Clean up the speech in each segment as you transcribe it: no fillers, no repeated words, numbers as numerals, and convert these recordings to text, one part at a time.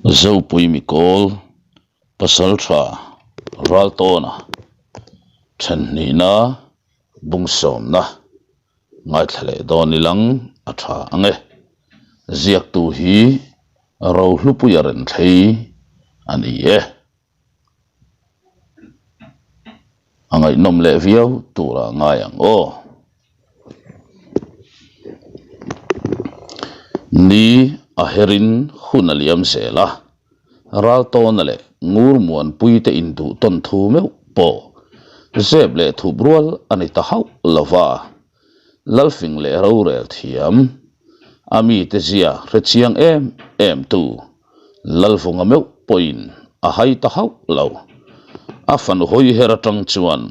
Zopui Mikawl, Pasaltha Raltawna, Thenhnihna, Bungsawmna, Ngaithla leh dawn ilang a tha ang e. Ziaktu hi Rohlupuia Renthlei a ni e. A ngaihnawm leh viau tura ngai ang aw. Ni a herin hun a liam zel a, Raltawna leh Ngurmuanpui te induh tawn thu meuh pawh zep leh thup rual a ni ta hauh lo va, Lalfing leh rorel thiam a mite zia hre chiang em em tu Lalvunga meuh pawhin a hai ta hauh lo. A fanu hawi her atang chuan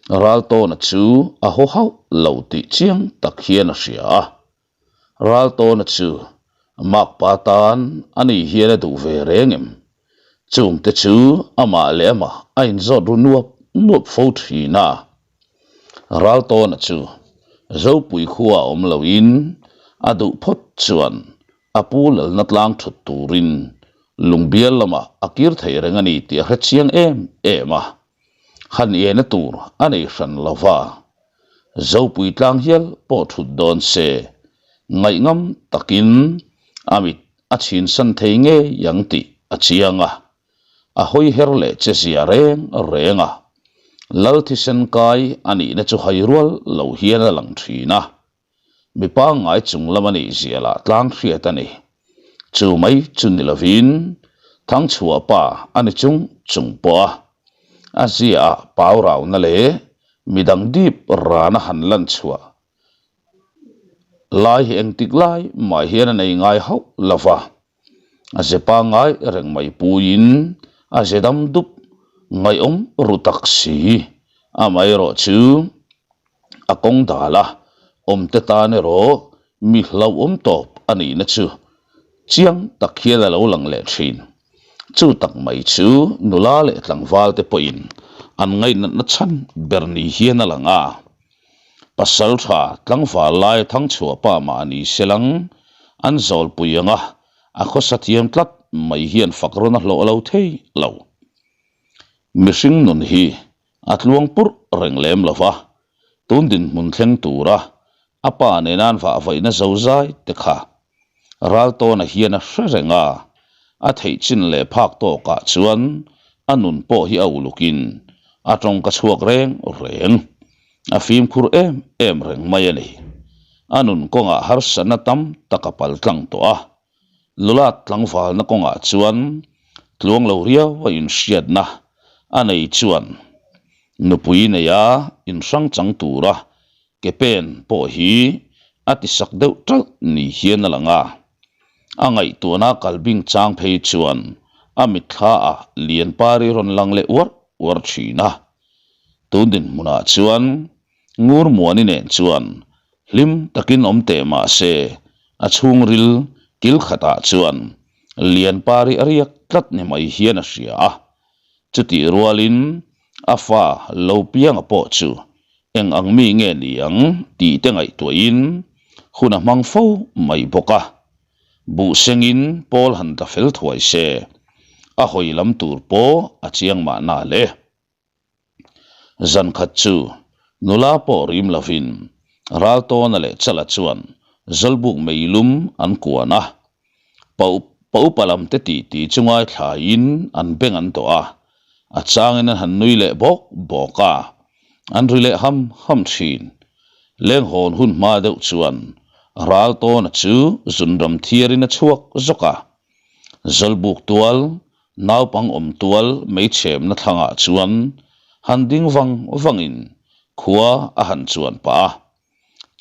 Raltawna chu a haw hauh lo tih chiang tak hian a hria a. Raltawna chu makpa tan a ni hian a duh ve reng em? Chungte chu amah leh amah a inzawt ru nuap nuap fo thin a. Raltawna chu Zopui khua awm loin a duh phawt chuan A pu lalna tlang thut turin lungbial lamah a kir thei reng a ni tih a hre chiang em em a, han iena tur a nei hran lo va, Zopui tlang hial pawh thut dawn se ngaihngam takin a mit a chhinsan thei ngei ang tih a chiang a, a hawi her leh che zia reng reng a, Lal thisen kai a nihna chu hai rual lo hian a lang thin a. Mi pangngai chung lam a nih zia lah tlang hriat a ni. Chu mai chu ni lovin Thangchhuah pa a ni chung chung pawh a, a zia ah pau rauna leh midang dip rana han lan chhuah lai hi engtik lai mah hian a nei ngai hauh lo va, a ze pangngai reng mai puiin a ze dam dup ngaihawm ru tak si amaherawh chu a kawng dal a, awmte tan erawh mi hlauhawm tawp a nihna chu chiang tak hian a lo lang leh thin. Chu tak mai chu nula leh tlangval te pawhin an ngaihnatna chhan ber ni hian a lang a. Pasal tha tlangval lai Thangchhuah pa mah ni se lang, an zawlpui anga a khawsa thiam tlat mai hian fak rawn a hlawh lo thei lo. Mihring nun hi A tluang purh reng lem lo va, tun dinhmun thleng tura a pa nena an vah vaihna zozai te kha Raltawna hian a hre reng a, a theih chin leh phak tawkah chuan a nun pawh hi a ulukin a tawngka chhuak reng reng. A fimkhur em em reng mai a ni. A nun kawngah harsatna tam tak a paltlang tawh a, Lulat tlangvalna kawngah chuan tluang lo riau a inhriatna a nei chuan nupui neia inhrang chang tura ke pen pawh hi a tisak deuh ṭalh ni hian a lang a. A ngaihtuahna kalbing chang phei chuan a mitthla ah Lianpari rawn lang leh uarh uarh ṭhin a. Tun dinhmunah chuan Ngurmuani nen chuan hlim takin awm teh mah se, a chhungril kil khatah chuan Lianpari a riak tlat ni mai hian a hria a. Chutih rualin a fa lo pianga pawh chu eng ang mi nge ni ang tih te ngaihtuahin hun a hmang fo mai bawk a. Buh sengin pawl han tla fel thuai se, a hawi lam tur pawh a chiang mahna le. Zan khat chu nula pawh rim lovin Raltawna leh Chala chuan Zawlbuk meilum an kuan a, pa upa lam te titi chu ngaithlaiin an beng an dawh a, a changin an han nui leh bawk bawk a, an ri leh ham ham thin. Lenghawn hun hma deuh chuan Raltawna chu zunram thiarin a chhuak zawk a, Zawlbuk tual Naupang awm tual meichhemna thlangah chuan han ding vang vangin khua a han chuan pah a.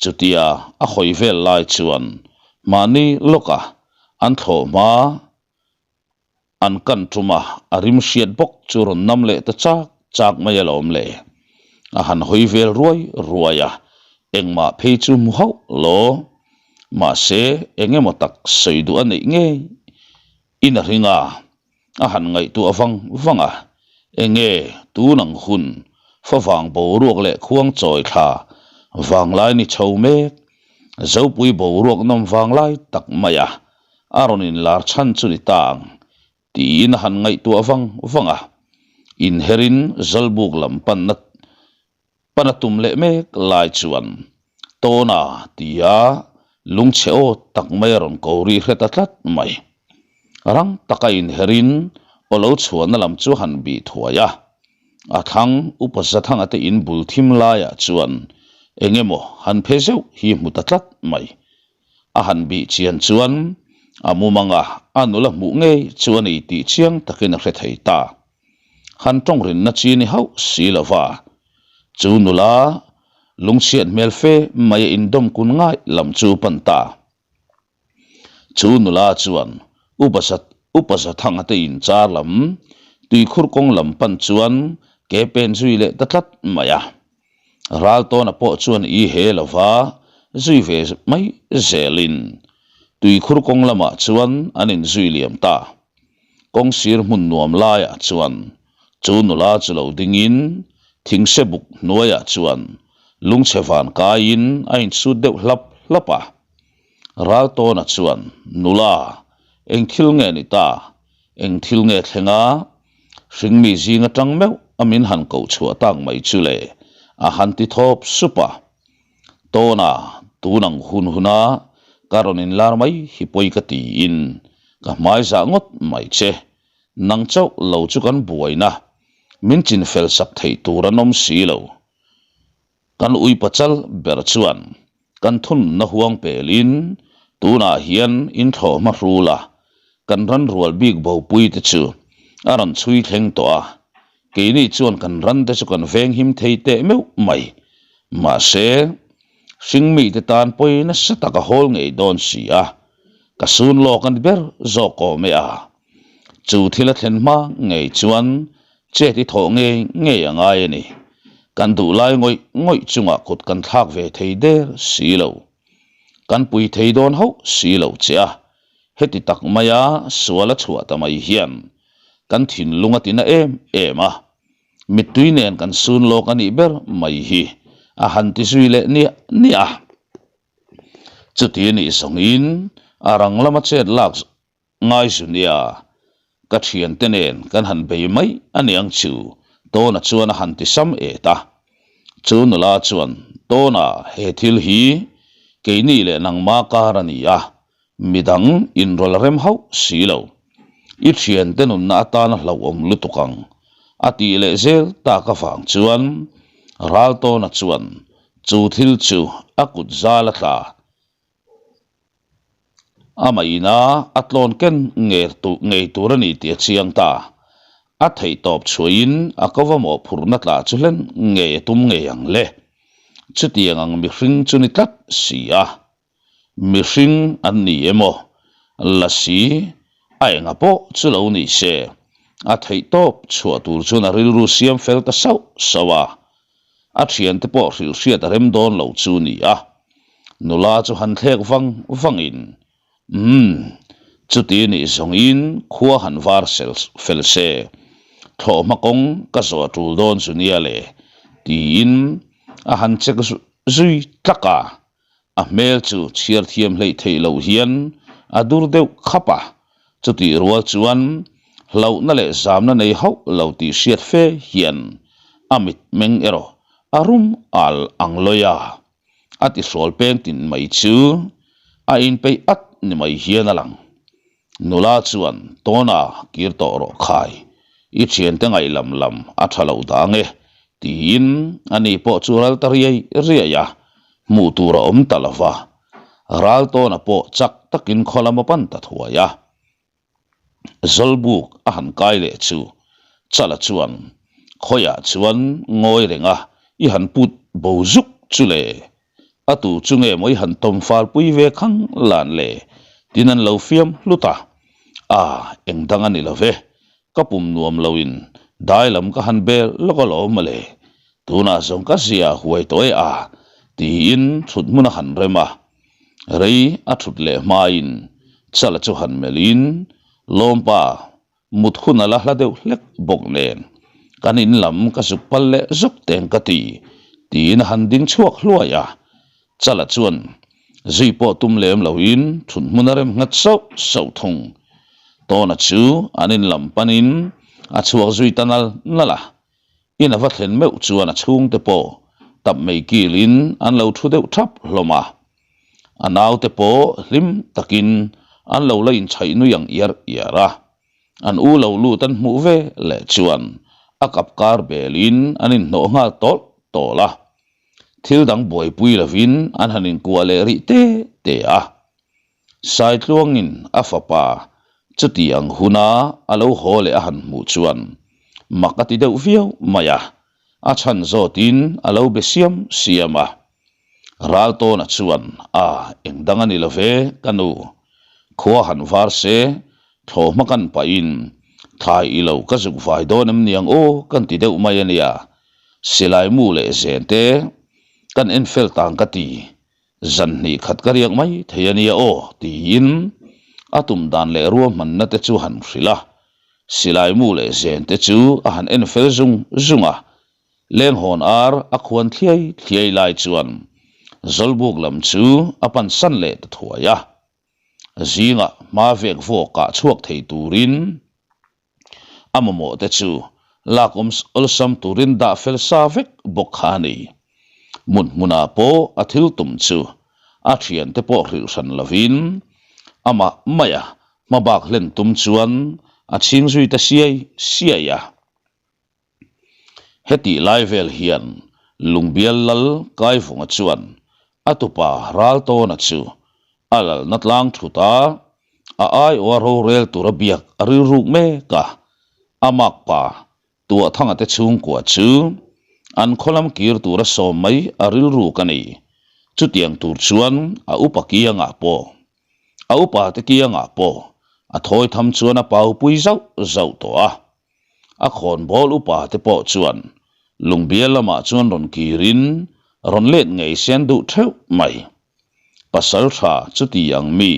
Chutia a hawi vel lai chuan mahni lawka an thlawh hma an kan tum a, a rim hriat bawk chu rawn nam leh ta chak chak mai alawm le. A han hawi vel ruai ruai a, engmah phei chu hmu hauh law. Mahse eng emaw tak sawi duh a neih ngei In a ring a, a han ngaihtuah vang vang a, Enge tun ang hun, favang boruak leh khuang chawi thla vanglai ni chho mek, Zopui boruak nawm vanglai tak mai a, a rawn inlar chhan chu ni ta ang. Tiin a han ngaihtuah vang vang a, inherin Zawlbuk lam panna pan a tum leh mek lai chuan Tawna tia lungchhe aw tak mai a rawn ko ri hre ta tlat mai. Rang taka inherin aw lo chhuahna lam chu a han bih thuai a, a thlang Upa Zathanga te in bul thim laiah chuan eng emaw han phe zeuh hi hmu ta tlat mai. A han bih chian chuan a mumanga a nula hmuh ngei chu a ni tih chiang takin a hre thei ta. Han tawng rinna chi ni hauh si lo va, chu nula lungchhiat hmel fe mai a indawm kun ngai lam chu pan ta. Chu nula chuan Upa Upa Zathanga te inchar lam tuikhur kawng lam pan chuan ke pen zui leh ta tlat mai a. Raltawna pawh chuan i he lova zui ve mai zelin tuikhur kawng lamah chuan an inzui liam ta. Kawng sir hmun nuam laiah chuan chu nula chu lo dingin thingse buk hnuaiah chuan lungchhe van kaiin a insut deuh hlap hlap a. Raltawna chuan, Nula, eng thil nge ni ta? Eng thil nge thleng a? Hringmi zing atang meuh a min han koh chhuah tak mai chu le, a han ti thawp sup a. Tawna, tun ang hun huna ka rawn inlar mai hi pawi ka tiin ka hmai zah ngawt mai che. Nang chauh lo chu kan buaina min chinfel sak theih tur an awm si lo. Kan ui pachal ber chuan kan thunna huang pelin tunah hian inthlawh hma hrul a, kan ran rual bik bopui te chu a rawn chhui thleng tawh a, keini chuan kan ran te chu kan venghim thei teh meuh mai. Mahse, hringmi te tan pawi nasa tak a hawl ngei dawn si a, ka sun lawk a ni ber zawk awm e a. Chu thil a thlen hma ngei chuan Chet i thawh ngei ngei a ngai a ni. Kan duh lai ngawih ngawih chungah kut kan thlak ve thei der si lo. Kan pui thei dawn hauh si lo che a, heti tak maia sual a chhuah ta mai hian kan thinlung a tina em em a, mittui nen kan sun lawk a nih ber mai hi a han ti zui leh niah niah a. Chuti a nih zawngin a rang lama chet lak Ngaizu nia, ka thiante nen kan han bei mai a niang chu Tawna chuan a han ti sam et a. Chu nula chuan, Tawna, he thil hi keini leh nangma kar a ni a, midang inrawlh rem hauh si lo. I thiante nunna atana hlauhawm lutuk ang, a tih leh zel tak avang chuan Raltawna chuan chu thil chu a kut zal a tla. Amah ina a tlawn ken ngei tur a ni tih a chiang ta. A theihtawp chhuahin a ko va mawhphurhna tla chu hlen ngei a tum ngei ang le. Chutiang ang mihring chu ni tlat si a. Mihring an ni emaw, lasi a enga pawh chu lo ni se, a theihtawp chhuah tur chuan a rilru siam fel ta sauh sauh a. A thiante pawh hrilh hriat a rem dawn lo chu ni a, nula chu han thlek vang vangin, Umm, chuti nih zawngin khua han var sel fel se, thlawhhma kawng ka zawh a tul dawn zu nia le, tiin a han check zui tlak a. A hmel chu chhiar thiam hleih theih loh hian a dur deuh khap a, chutih rual chuan hlauhna leh zamna nei hauh lo tih hriat fe hian a mitmeng erawh a rum al ang lawi a, a tihrawl peng tin mai chu a inpeih at ni mai hian a lang. Nula chuan, Tawna, kir tawh rawh khai, i thiante ngaih lam lam a tha lo dang e, tiin ani pawh chu ral ta riai riai a, hmuh tur a awm ta lo va. Ral Tawna pawh chak takin khaw lam a pan ta thuai a. Zawlbuk a han kai leh chu Chala chuan, Khawiah chuan ngawi reng a, i han put bo zuk chu le, A tu chu nge maw i han tawm fal pui ve khang lan le? Tin an lo fiam hlut a. A, eng dang a ni lo ve. Ka pum nuam loin dai lam ka han bel lawk alawm mawle. Tunah zawng ka zia huai tawh e a, tiin thut hmun a han rem a. Rei a thut leh hmain Chala chu han melhin, Lawmpa, Mut hun a la hla deuh hlek bawk nen kan in lam ka zuk pal leh zuk teng ka ti, tiin a han ding chhuak hluai a. Chala chuan zui pawh tum lem loin thut hmun a rem nghat sauh sauh thung. Tawna chu an in lam panin a chhuak zui ta nal nal a. In a va thlen meuh chuan a chhungte pawh tap mei kilin an lo thu deuh thap hlawm a. A naute pawh hlim takin an lo la inchhaih nui ang iar iar a. An u lo lut an hmuh ve leh chuan a kap kar belin an inhnawh nghal tawlh tawlh a. Thil dang buaipui lovin an han inkuah leh rih te te a. Saitluangin a fapa chuti ang huna a lo haw leh a han hmuh chuan mak a ti deuh viau mai a, a chhan zawtin a lo be siam siam a. Raltawna chuan, A, eng dang a ni lo ve, ka nu. Khua han var se, thlawhma kan pahin thlai i lo ka zuk vai dawn em niang aw kan ti deuh mai a nia. Silai mu leh zen te kan en fel tang ka ti. Zan hnih khat ka riak mai thei a nia aw tiin a tum dan leh ruahmanna te chu han hrilh a. Silai mu leh zen te chu a han en fel zung zung a. Lenghawn ar a khuan thliai thliai lai chuan Zawlbuk lam chu a pan san leh ta thuai a. Zingah hma vek vawkah chhuak thei turin a mamawh te chu lak awm awlsam turin dah fel sa vek bawk kha a ni. Hmun hmunah pawh a thil tum chu a thiante pawh hrilh hran lovin amah maia hmabak hlen tum chuan a chhing zui ta siai siai a. Hetih lai vel hian Lungbial lal Kaivunga chuan a tupa Raltawna chu a lalna tlang thut a, a aiawha rorel tura biak a rilruk mek a, a makpa Tuahthanga te chhungkua chu an khawlam kir tura sawm mai a rilruk a ni. Chutiang tur chuan a upa kiangah pawh a upa te kiangah pawh a thawi tham chuan a paupui zauh zauh tawh a. A khawnbawl upa te pawh chuan lungbial lamah chuan rawn kirin rawn let ngei se an duh theuh mai. Pasal tha chuti ang mi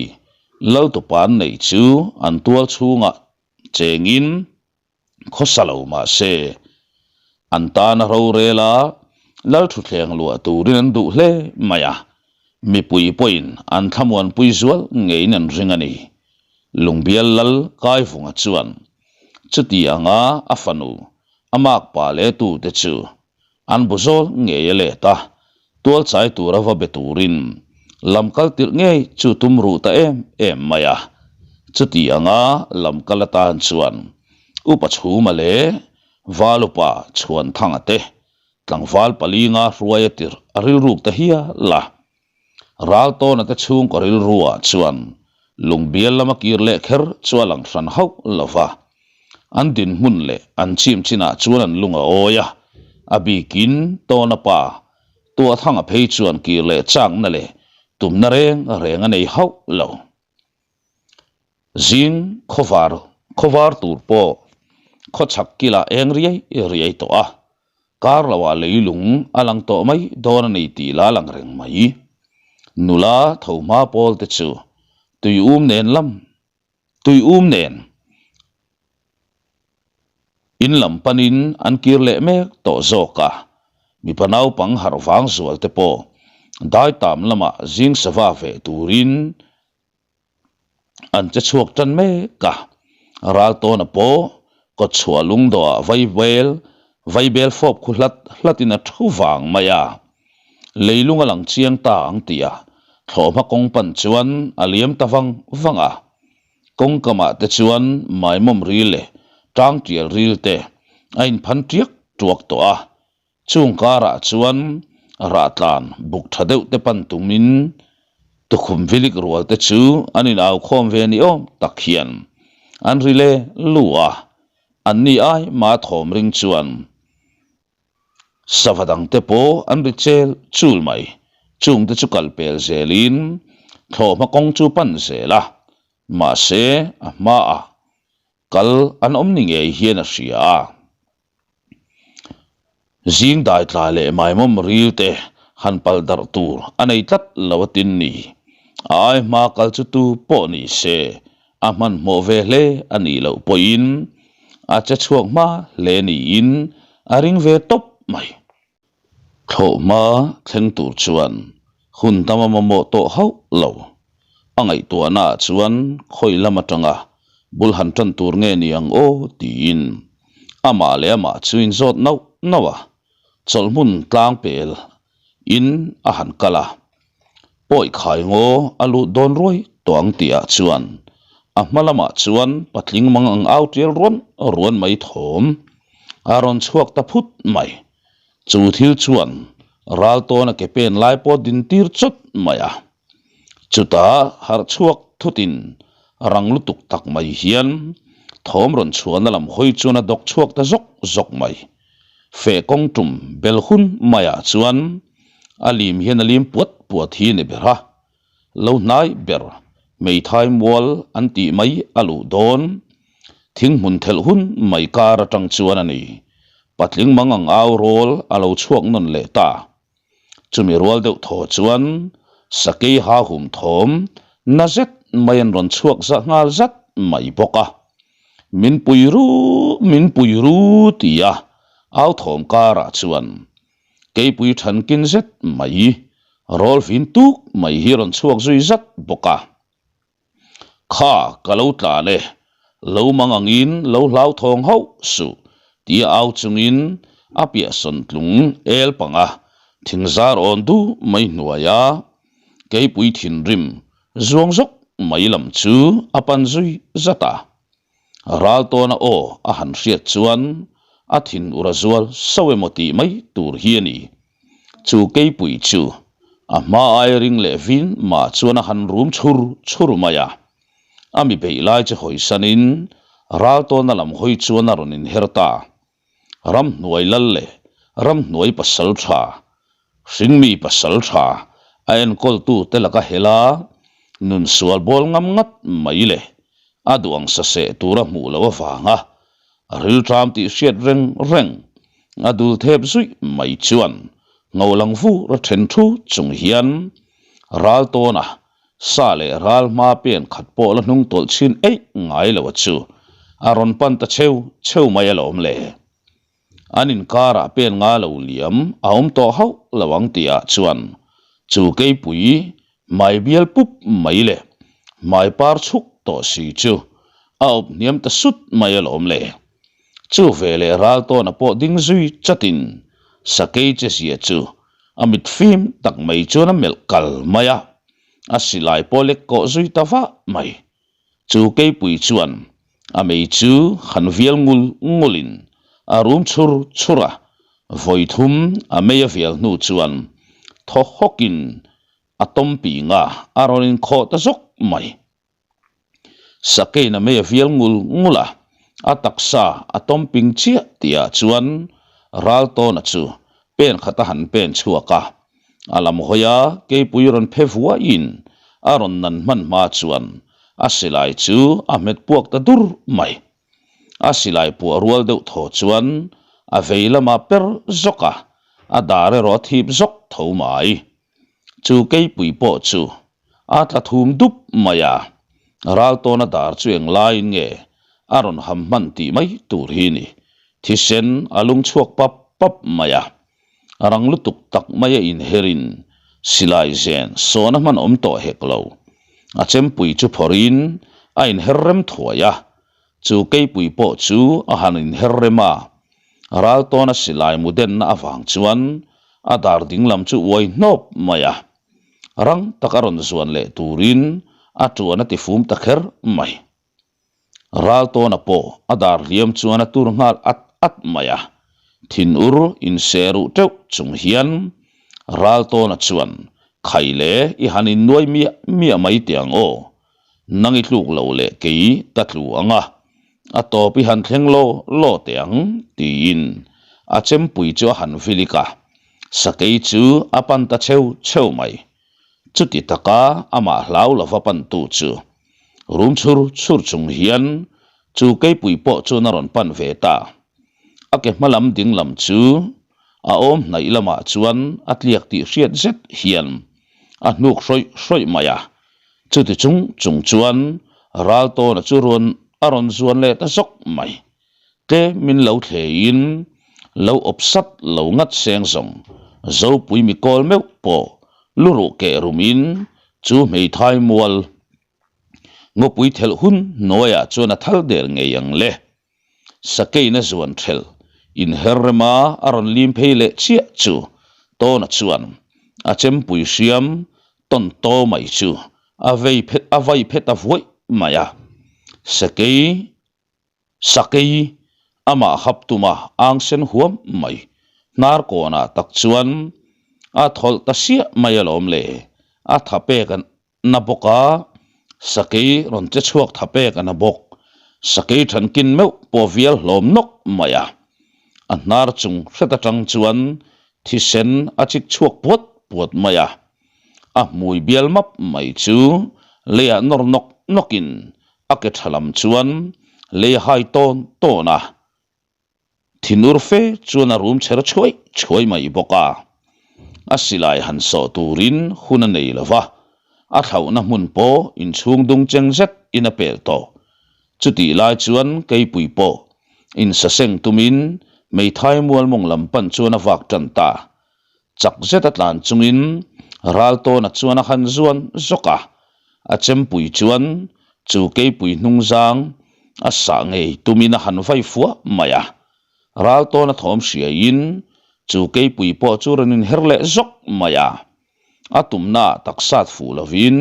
Laltupa an neih chu an tual chhungah chengin khawsa lo mah se an tana rorel a Lalthuthleng luah turin an duh hle mai a, mipui pawhin an thlamuanpui zual ngeiin an ring a ni. Lungbial Lal Kaivunga chuan Chuti anga a fanu, a makpa leh tute chu an bu zawl ngei a let a, tualchai tura va be turin lam kal tirh ngei chu tum ruh ta em em mai a. Chuti anga lam kal atan chuan Upa Chhuma leh Valupa Chhuanthanga te tlangval palinga hruai a tirh a rilruk ta hial a. Raltawna te chhungkaw rilruah chuan lungbial lama kir leh kher chu a lang hran hauh lo va. An dinhmun leh an chim chinah chuan an lung a awi a, a bikin Tawna pa Tuahthanga phei chuan kir leh chakna leh tumna reng reng a nei hauh lo. Zing khawvar khawvar tur pawh khawchhak kilah eng riai riai tawh a, kar loah leilung a lang tawh mai dawn a ni tih la lang reng mai. Nula tho hma pawl te chu tui um nen lam tui um nen in lam panin an kir leh mek tawh zawk a, mipa naupang harh vang zual te pawh daitam lamah zing sava veh turin An che chhuak tan mek a, Raltawna pawh kawtchhuah lungdawhah vaibel vaibel fawp khu hlat hlatin a thu vang mai a. Leilung a lang chiang ta ang tih a thlawhhma kawng pan chuan a liam ta vang vang a. Kawngkamah te chuan maimawm ril leh tangtial ril te a inphan tiak tuak tawh a. Chung karah chuan rahtlan buk tha deuh te pan tumin tukhum vilik rual te chu an inau khawm ve ni awm tak hian an ri le lu a, an ni ai mah a thawm ring chuan sava dang te pawh an ri chel chul mai. Chung te chu kal pel zelin thlawhhma kawng chu pan zel a, mahse a hmaah kal an awm ni ngei hian a hria a. Zing dai tla leh maimawm ril te han pal darh tur a nei tlat lo a tin ni. A ai hma kal chu tu pawh ni se a hmanhmawh ve hle a nih loh pawhin a che chhuak hma hle niin a ring ve tawp mai. Thlawhhma thleng tur chuan hun tam a mamawh tawh hauh lo. A ngaihtuahnaah chuan khawi lam atanga. Bul han tan tur nge ni ang aw tiin amah leh amah chu inzawt nauh nauh a, chawlhhmun tlang pel in a han kal a. Pawi khai ngaw a lut dawn ruai tawh ang tih ah chuan a hma lamah chuan patling mang ang au tial ruan ruan mai thawm a rawn chhuak ta phut mai. Chu thil chuan ral tawna ke pen lai pawh din tir chawt mai a. Chutah harh chhuak thutin rang lutuk tak mai hian thawm rawn chhuahna lam hawi chuan a dawk chhuak ta zawk zawk mai. Feh kawng tum bel hun maiah chuan a lim hian a lim puat puat hi ni ber a, lo hnai ber hmeithai mual an tih mai a luh dawn thing hmun thelh hun mai kar atang chuan a ni. Patling mang ang au rawl a lo chhuak nawn leh ta. Chumi rual deuh thaw chuan sakei ha hum thawm na zet mai an rawn chhuak zah nghal zat mai bawk a. Min pui ru, min pui ru tia au thawm karah chuan keipui thankin zet mai rawl vin tuk mai hi rawn chhuak zui zat bawk a. Kha ka lo tlan e, lo mang angin lo hlauthawng hauh suh tia au chungin a piahsawn tlung el panga thingzar awn du mai hnuaia keipui thinrim zuang zawk mai lam chu a pan zui zat a. Ral tawna aw a han hriat chuan a thin ur a zual sauh emaw tih mai tur hi a ni. Chu keipui chu a hma ai ring leh vin mah chuan a han rum chhur chhur mai a. A mi beih lai chu hawisanin ral tawna lam hawi chuan a rawn inher ta. Ramhnuai lal leh ramhnuai pasal tha, hringmi pasal tha a enkawltute laka hela nun sual bawl ngam ngat mai leh a duh ang saseh tura hmuh loh avanga rilṭam tih hriat reng reng a dul thep zuih mai chuan ngho lang vur a then thu chung hian ral tawna Sa leh ral hma pen khat pawh la hnung tawlh chhin eih ngai lo a chu a rawn pan ta cheu cheu mai alawm le. An inkarah pen nga lo liam a awm tawh hauh lo ang tih ah chuan chu keipui hmai bial pup mai leh hmai par chhuk tawh si chu a awp hniam ta sut mai alawm le. Chu veleh ral tawna pawh ding zui chatin sakei che zia chu a mit fim tak mai chuan a melh kal mai a, a silai pawh lek kawh zui ta vah mai. Chu keipui chuan a mei chu han vial ngul ngulin a rum chhur chhur a, vawi thum a mei a vial hnu chuan thaw hawkin a tawm pinga a rawn inkhawh ta zawk mai. Sakein a mei a vial ngul ngul a, a taksa a tawm ping chiah tih ah chuan Raltawna chu pen khat a han pen chhuak a, a lam hawi a keipui rawn phe vuaiin a rawn nan hman hma chuan a silai chu a hmet puak ta dur mai. A silai puah rual deuh thaw chuan a vei lamah per zawk a, a dar erawh a thip zawk tho mai. Chu keipui pawh chu a tla thum dup mai a, Raltawna dar chu eng laiin nge a rawn ham hman tih mai tur hi ni. Thisen a lung chhuak pap pap mai a, rang lutuk tak maia inherin silai zen sawn a hman awm tawh hek lo. A chempui chu phawrhin a inher rem thuai a, chu keipui pawh chu a han inher rem a, Raltawna silai mu denna avang chuan a dar dinglam chu uai hnawp mai a. Rang taka rawn zuan leh turin a tuan a tifum ta kher mai. Raltawna pawh a dar hliam chuan a tur nghal at at mai a. Thinur inseh ruh teuh chung hian Raltawna chuan khai le i han innuai miah miah mai teh ang aw. Nang i tluk lo leh kei ka tlu ang a, a tawp i han thleng law law teh ang, tiin a chempui chu a han vilik a, sakei chu a pan ta cheu cheu mai. Chuti taka amah hlau lova pantu chu rum chhur chhur chung hian chu keipui pawh chuan a rawn pan ve ta. A ke hma lam ding lam chu a awm hnaih lamah chuan a tliak tih hriat zet hian a hnuk hrawih hrawih mai a, Chuti chung chung chuan Raltawna chu rawn a rawn zuan leh ta zawk mai. Tle min lo thleiin lo awp sat lo ngat seng zawng Zopui mi kawl meuh pawh lu ruh keh rumin chu hmeithai mual. Ngawpui thelh hun hnuaiah chuan a thal der ngei ang le. Sakeina zuan thelh inher rema a rawn lim phei leh chiah chu Tawna chuan a chempui hriam tawn taw mai chu a vei phet a vai phet a vuaih mai a. Sakei Sakei amah hap tuma ang sen huam mai hnar kawnah tak chuan a thawlh ta siah mai alawm le, a tha pek a na bawk a, sakei rawn che chhuak tha pek a na bawk. Sakei thankin meuh pawh vial hlawm nawk mai a, a hnar chung hret atang chuan thisen a chik chhuak puat puat mai a, a hmui bial map mai chu leiah nawr nawk nawkin a ke tha lam chuan lei hai tawn tawn a, thinur fe chuan a rum chher chhuai chhuai mai bawk a. A silai han sawh turin hun a nei lo va, a thlauhna hmun pawh inchhung dung cheng zet in a pel tawh. Chutih lai chuan keipui pawh insaseng tumin hmeithai mualmawng lam pan chuan a vak tan ta. Chak zet a tlan chungin Raltawna chuan a han zuan zawk a, a chempui chuan chu keipui hnungzang a sah ngei tumin a han vai fuah mai a. Raltawna thawm hriaiin chu keipui pawh chu rawn inher leh zawk mai a, a tumnaah taksat fuh lovin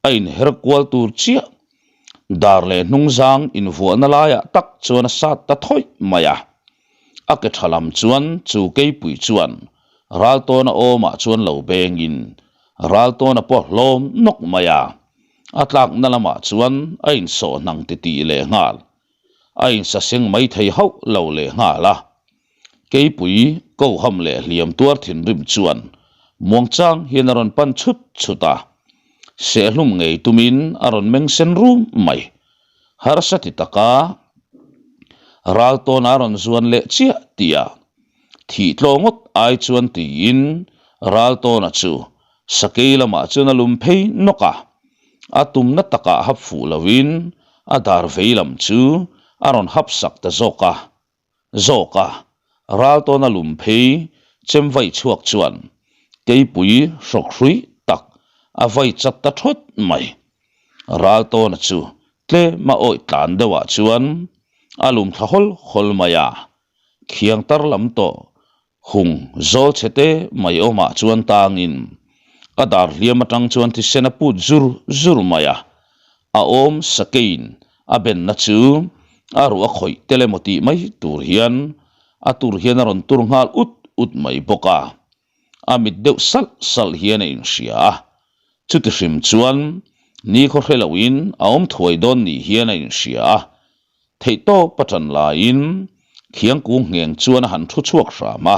a inher kual tur chiah dar leh hnungzang invuahna laiah tak chuan a sat ta thawih mai a. A ke tha lam chuan chu keipui chuan Raltawna awmah chuan lo bengin Raltawna pawh hlawm nawk mai a, a tlakna lamah chuan a insawh hnang titih leh nghal. A insaseng mai thei hauh lo leh nghal a. Keipui koham leh hliam tuar thinrim chuan muangchang hian a rawn pan chhut chhut a, sehlum ngei tumin a rawn meng sen rum mai. Harsa ti taka ral tawn a rawn zuan leh chiah tih a, thih tlaw ngawt ai chuan tiin ral tawna chu sakei lamah chuan a lum phei nawk a, a tumna takah hap fuh lovin a dar vei lam chu a rawn hap sak ta zawk a. Zawk a, ral tawna lum phei chem vai chhuak chuan keipui hrawk hrui tak a vai chat ta thawt mai. Ral tawna chu tlem a awih tlan deuhah chuan a lum thla hawl hawl mai a, khiang tar lam tawh Hung zawl chhe te mai awmah chuan tangin a dar hliam atang chuan thisen a put zur zur mai a, a awm sakein a benna chu a ruh a khawih tel emaw tih mai tur hian a tur hian a rawn tur nghal ut ut mai bawk a, a mit deuh salh salh hian a inhria a, chuti hrim chuan nikhaw hre loin a awm thuai dawn ni hian a inhria a. Theihtawp a ṭan laiin Khiangkung ngheng chuan a han thu chhuak hram a,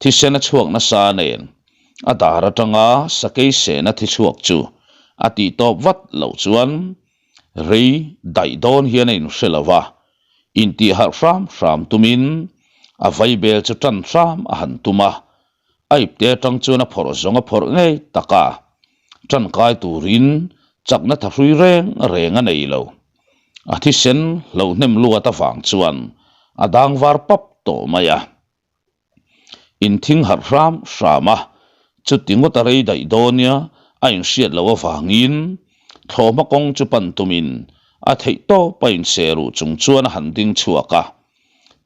thisen a chhuak nasa nen a dar aṭanga sakei sehna thi chhuak chu a tihtawp vat loh chuan rei daih dawn hian a inhre lo va, intihharh hram hram tumin a vaibel chu ṭan hram a han tum a, A ipte atang chuan a phawrh zawng a phawrh ngei tak a, tangkai turin chakna thahrui reng reng a nei lo. A thisen hlohnem luat avang chuan a dang var pap tawh mai a. Inthing harh hram hram a, chuti ngawt a rei daih dawnia a inhriat loh avangin thlawhhma kawng chu pan tumin a theih tawp a inserh chung chuan a han ding chhuak a.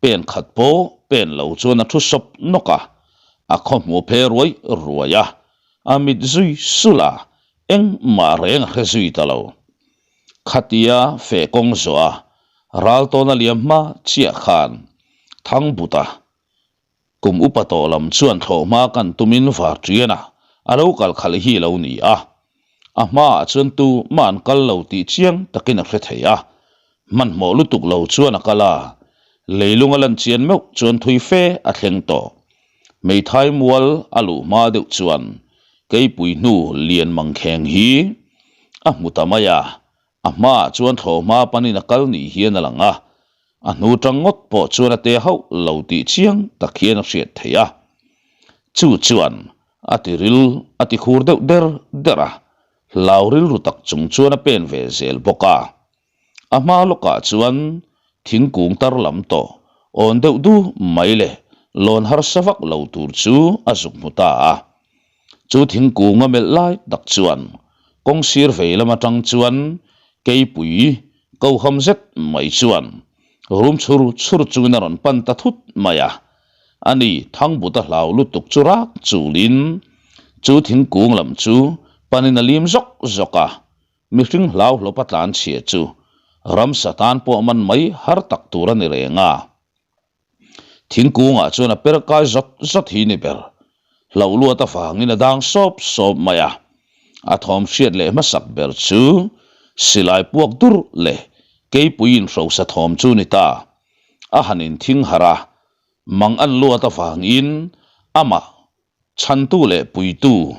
Pen khat pawh pen lo chuan a thu sawp nawk a, a khaw hmu phe ruai ruai a, a mit zui sulh a, engmah reng a hre zui ta lo. Khatia feh kawng zawh a, ral tawn a liam hma chiah khan Thangbuta Kum upa tawh lam chuan thlawhhma kan tumin Varṭiana a lo kal khalh hi lo ni a, a hmaah chuan tu mah an kal lo tih chiang takin a hre thei a, hmanhmawh lutuk lo chuan a kal a, leilung a lan chian meuh chuan thui fe a thleng tawh. Hmeithai mual a luh hma deuh chuan keipui hnu lian mangkheng hi a hmu ta mai a, A hmaah chuan thlawhhma panin a kal nih hian a lang a, a hnu tang ngawt pawh chuan a te hauh lo tih chiang tak hian a hriat theih a. Chu chuan a ti ril a ti khur deuh der der a, hlau rilru tak chung chuan a pen ve zel bawk a. A hma lawkah chuan thingkung tar lam tawh awn deuh du mai leh lawn harsa vak lo tur chu a zuk hmu ta a. Chu thingkung a melh lai tak chuan kawng sir vei lam atang chuan. Keipui koham zet mai chuan rum chhur chhur chungin a rawn pan ta thut mai a. Ani Thangbuta hlau lutuk chu rak chulin chu thingkung lam chu panin a lim zawk zawk a. Mihring hlau hlawpa tlan chhia chu ramsa tan pawh man mai har tak tur a ni reng a. Thingkungah chuan a per kai zawt zawt hi ni ber. Hlauh luat avangin a dang sawp sawp mai a. A thawm hriat leh hmasak ber chu silai puak dur leh keipui inhrosa thawm chu ni ta. A han inthing harh a, mang an luat avangin amah Chhantu leh puitu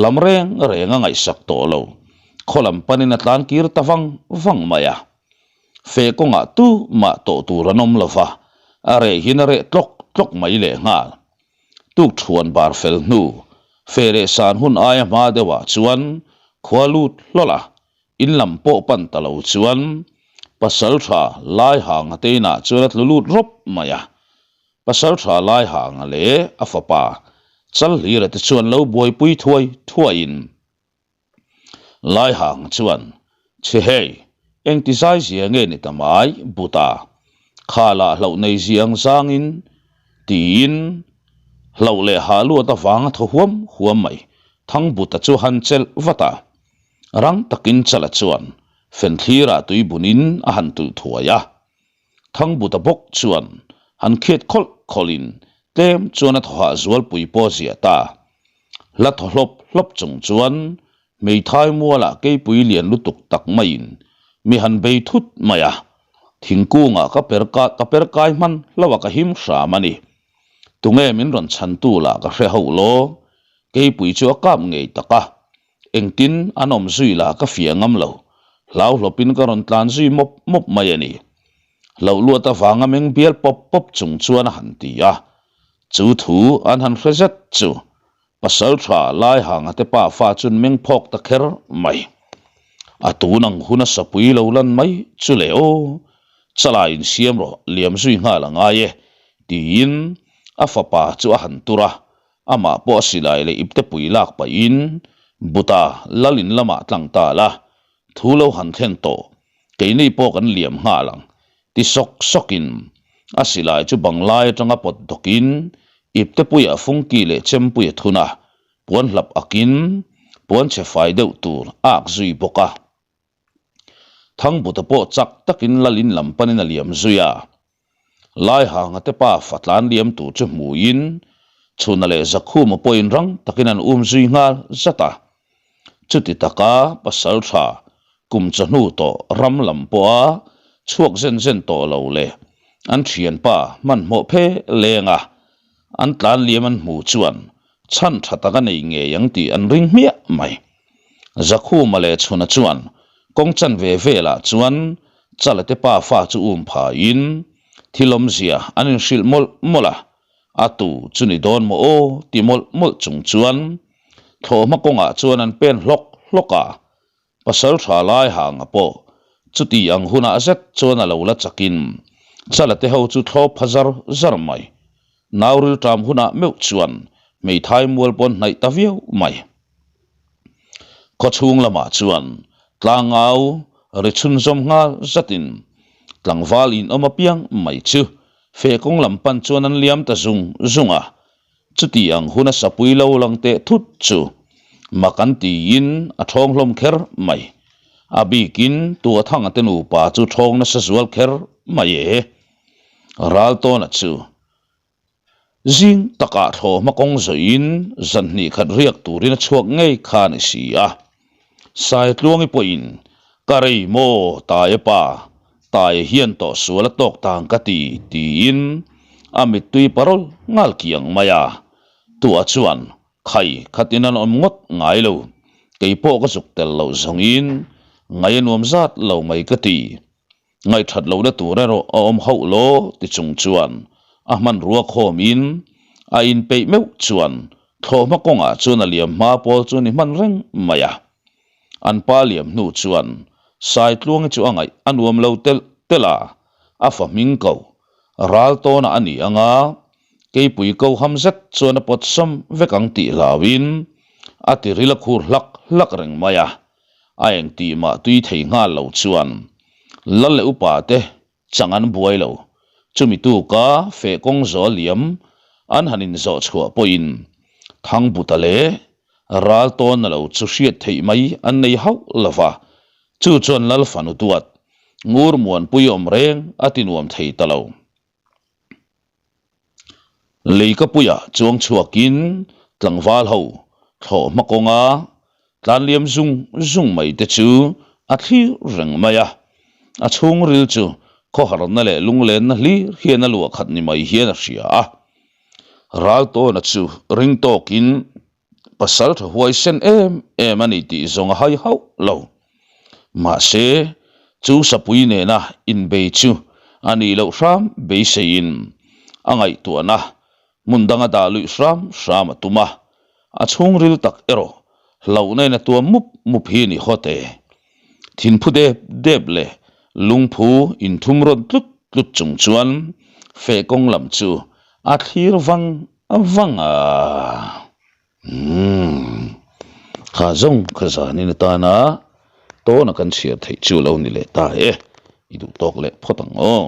lam reng reng a ngaihsak tawh lo. Khaw lam panin a tlan kir ta vang vang mai a. Feh kawngah tu mah tawh tur an awm lo va, a reh hian a reh tlawk tlawk mai lehnghal. Tuk thuan bar fel hnu, feh leh san hun aia hma deuhah chuan khua lut hlawl a, in lam pawh pan ta lo chuan pasal tha lai hang a te inah chuan a tlu lut rawp mai a. Pasal tha lai hanga leh a fapa Chalhlira te chuan lo buaipui thuai thuaiin Lai hanga chuan, Chhe hei, engti zai zia nge ni ta mai Buta, kha lah hlauh nei zia ang zangin tiin hlauh leh hah luat avanga thaw huam huam mai Thangbuta chu han chelh vat a. Rang takin Chala chuan Fenthlirah tui bunin a han tulh thuai a. Thangbuta bawk chuan han khiat khawlh khawlhin tlem chuan a thawhah zualpui pawh a ziah ta. Hla thaw hlawp hlawp chung chuan hmeithai mualah keipui lian lutuk tak maiin mi han bei thut mai a, thingkungah ka per ka per kai hman hlauh a ka him hram a ni. Tunge min rawn chhantu lah ka hre hauh law, keipui chu a kap ngei tak a, Engtin an awm zui lah ka fiah ngam lo, hlau hlawpin ka rawn tlan zui mawp mawp mai a ni. Hlauh luat avanga meng bial pawp pawp chung chuan a han ti a. Chu thu an han hre zet chu pasal tha lai hanga te pa fa chun meng phawk ta kher mai. A tun ang hun a sapui lo lan mai chu le aw, chalai insiam rawh liam zui nghal a ngai e, tiin a fapa chu a han tur a. Amah pawh a silai leh ipte pui lak pahin Buta lal in lamah tlang ta la, thu lo han thlen tawh, keini pawh kan liam nghal ang, ti sawk sawkin a silai chu banglai atanga pawt dawkin ipte puiah fungki leh chempui a thun a, puan hlap akin puan chhe fai deuh tur a ak zui bawk a. Thangbuta pawh chak takin lal in lam panin a liam zui a. Laihanga te pa fa tlan liam tur chu hmuin Chhuna leh Zakhuma pawhin rang takin an um zui nghal zat a. Chuti taka pasal tha kum chawhnu tawh ram lam pawha chhuak zen zen tawh lo leh an thianpa hmanhmawh phe lenga an tlan liam an hmu chuan chhan tha tak a nei ngei ang tih an ring hmiah mai. Zakhuma leh Chhuna chuan kawng chan ve velah chuan Chala te pa fa chu um phaiin thil awmzia an inhrilh mawlh mawlh a, a tu chu ni dawn maw aw ti mawlh mawlh chung chuan thlawhhma kawngah chuan an pen hlawk hlawk a, pasal tha lai hanga pawh chuti ang hunah zet chuan a lo la chakin Chala te ho chu thlawp pha zar zar mai. Nau rilṭam hunah meuh chuan hmeithai mual pawn hnaih ta viau mai. Khawchhung lamah chuan tlangau ri chhunzawm nghal zatin tlangval inawm apiang mai chu feh kawng lam pan chuan an liam ta zung zung a, chuti ang hun a sapui lo lang teh thut chu mak an tiin a ṭhawng hlawm kher mai. A bikin Tuathanga te nupa chu ṭhawng nasa zual kher mai e. Raltawna chu Zing takah thlawhhma kawng zawhin zan hnih khat riak turin a chhuak ngei kha a ni si a. Saitluangi pawhin, Ka rei maw, Taia pa, Taia hian tawh sual a tawk tang ka ti, tiin a mittui parawl nghal kiang mai a. Tua chuan, Khai, khatin an awm ngawt ngai lo, kei pawh ka zuk tel loh zawngin ngai a nuam zat lo mai ka ti. Ngaihthat lohna tur erawh a awm hauh law ti chung chuan a hmanrua khawmin a inpeih meuh chuan thlawhhma kawngah chuan a liam hma pawl chu ni hman reng mai a. An pa liam hnu chuan Saitluangi chu a ngaih a nuam lo telh telh a, a fa hming ko ral tawnah a ni ang a, keipui ko ham zet chuan a pawt sawm vek ang tih hlauhin a tiril a khur hlak hlak reng mai a. A engtih mah tui thei nghal lo chuan Lal leh upa te chang an buai lo. Chumi tuka feh kawng zawh liam an han inzawh chhuah pawhin Thangbuta leh ral tawn a lo chu hriat theih mai an nei hauh lo va, chu chuan Lal fanu duat ngur muanpui awm reng a ti nuam thei ta lo. Leikapuia chuang chhuakin tlangval ho thlawh hma kawnga tlanliam zung zung mai te chu a thlir reng mai a, a chhungril chu khawharna leh lunglenna hlir hian a luah khat ni mai hian a hria a. Raltawna chu ring tawkin Pasal tha huaisen em em a ni tih zawng a hai hauh lo. Mahse, chu sapui nena inbei chu a nih loh hram beiseiin a ngaihtuahna hmun danga dah luih hram hram a tum a, a chhungril tak erawh hlauhna in a tuam mup mup hi ni hawt e. Thinphu dep dep leh lungphu inthum rawn tlut tlut chung chuan feh kawng lam chu a thlir vang A vang a, umm, kha zawng kha zanin atana tawna kan chhiar theih chu lo ni leh ta e, i duh tawk leh phawt ang aw.